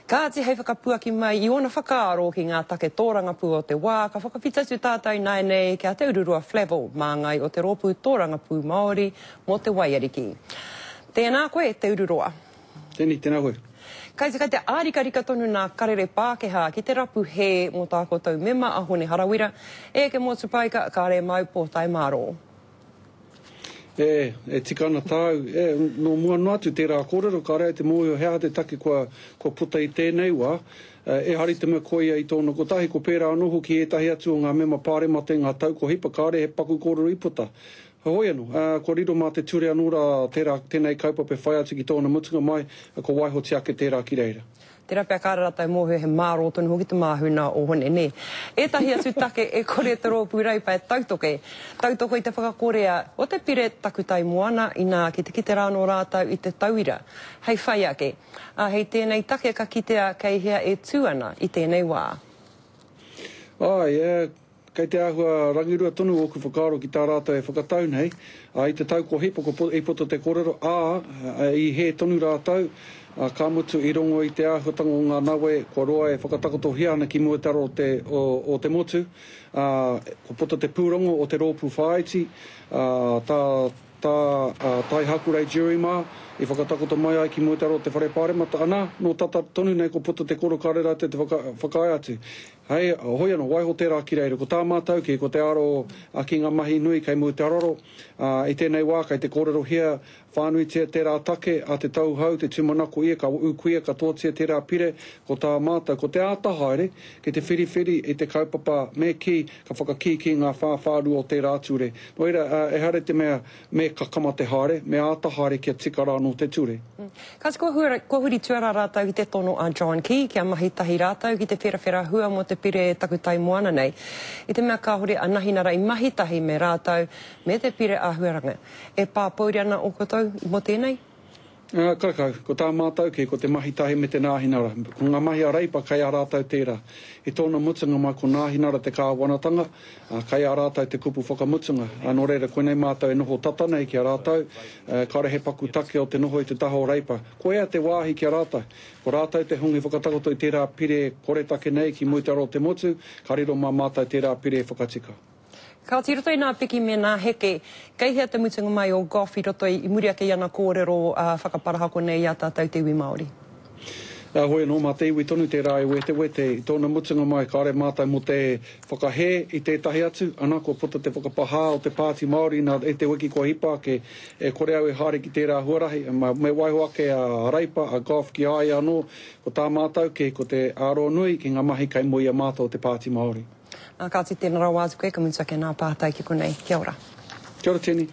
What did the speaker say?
Kāti hei whakapuaki mai i ōna whakaaro ki ngā take tōrangapū o te wā, ka whakawhiti atu tātou ināianei ki a Te Ururoa Flavell, māngai o te Rōpū Tōrangapū Māori mō Te Waiariki. Tēnā koe, Te Ururoa. Tēnei, tēnā koe. Kai te, kai te ārikarika tonu nā karere Pākehā ki te rapu hē mō tā koutou mema a Hone Harawira, e eke motu paika, kāre mau pōtae mārō. E, e tika ana tāu, e, nō mua noa atu tērā kōrero, kāre ai te mōhio he aha te take kua, kua puta i tēnei wā. Ehara i te mea koia i tōna kotahi, ko pērā anō hoki ētahi atu o ngā mema pāremata i ngā tau kua hipa, kāre he paku kōrero i puta. Heoi anō, kua riro mā te ture anō rā tērā, tēnei kaupapa e whai atu ki tōna mutunga mai, kua waihotia ake tērā ki reira. Tērā pea kāre rātou mōhio he mārō tonu hoki te māhuna o Hone, nē. Ētahi atu take e kore te Rōpū Reipa e tautoke, tautoko i te whakakorea o te pire takutai moana, inā ki te kite rānō rātou i te tauira hei whai ake. Ā, hei tēnei take ka kitea kei hea e tū ana i tēnei wā. Āe, e, Kei te āhua rangirua tonu ōku whakaaro ki tā rātou e whakatau nei, ā, i te tau kua hipa kua i puta te kōrero, ā, i hē tonu rātou, ā, ka mutu i rongo i te āhuatanga o ngā nawe kua roa e whakatakotohia ana ki mua i te aro o te, o, o te motu, ā, kua puta te pūrongo o te rōpū whāiti, ā, tā, tā, ā, Taihakurei Jury mā i whakatakoto mai ai ki mua i te aro o te Whare Pāremata, anā, nō tata tonu nei kua puta te koro kāre rātou te whaka, whakaae atu. Hei, hoi anō, waiho tērā ki reira. Ko tā mātou kī, ko te aro ki ngā mahi nui kei mua i te aroaro, ā, i tēnei wā kei te kōrerohia whānuitia tērā take a te tauhou, te tūmanako ia ka ūkuia katoatia tērā pire, ko tā mātou, ko te āta haere ki te whiriwhiri i te kaupapa me kī ka whakakīkī ngā whāwhārua o tērā ture. Nō reira, ehara i te mea me kakama te haere, me āta haere kia tika rā anō te ture. Kāti kua hura, kua huri tuarā rātou ki te tono a John Key kia mahi tahi rātou ki te wherawhera hua mō te pire takutai moana nei, i te mea kāhore a Nahinara i mahi tahi me rātou me te pire āhuaranga. E pāpōuri ana ō koutou mō tēnei? Ā, karekau. Ko tā mātou kē, ko te mahi tahi me te Nāhinara. Ko ngā mahi a Reipa kei a rātou tērā. I tōna mutunga mai ko Nāhinara te kāwanatanga, ā, kei a rātou te kupu whakamutunga. Ā, nō reira, koinei mātou e noho tata nei ki a rātou, ā, kāore he paku take o te noho i te taha o Reipa. Koia te wāhi ki a rātou. Ko rātou te hunga i whakatakoto i tērā pire koretake nei ki mua i te aro o te motu, ka riro mā mātou tērā pire e whakatika. Kāti, i roto i nā piki me nā heke, kei hea te mutunga mai o Goff i roto i muri ake i ana kōrero whakaparahako nei i a tātou te iwi Māori? Heoi anō, mā te iwi tonu tērā e wetewete. I tōna mutunga mai, kāore mātou mō te whakahē i tētahi atu, ana, kua puta te whakapahā o te Pāti Māori nā i te wiki kua hipa ake, e kore au e haere ki tērā huarahi, me waiho ake a Reipa, a Goff ki a ia anō, ko tā mātou kē, ko te aro nui ki ngā mahi kei mua i a mātou o te Pāti Māori. Ā, kāti tēnā rawa atu koe, ka mutu ake nā pātai ki konei. Kia ora. Kia ora Tini.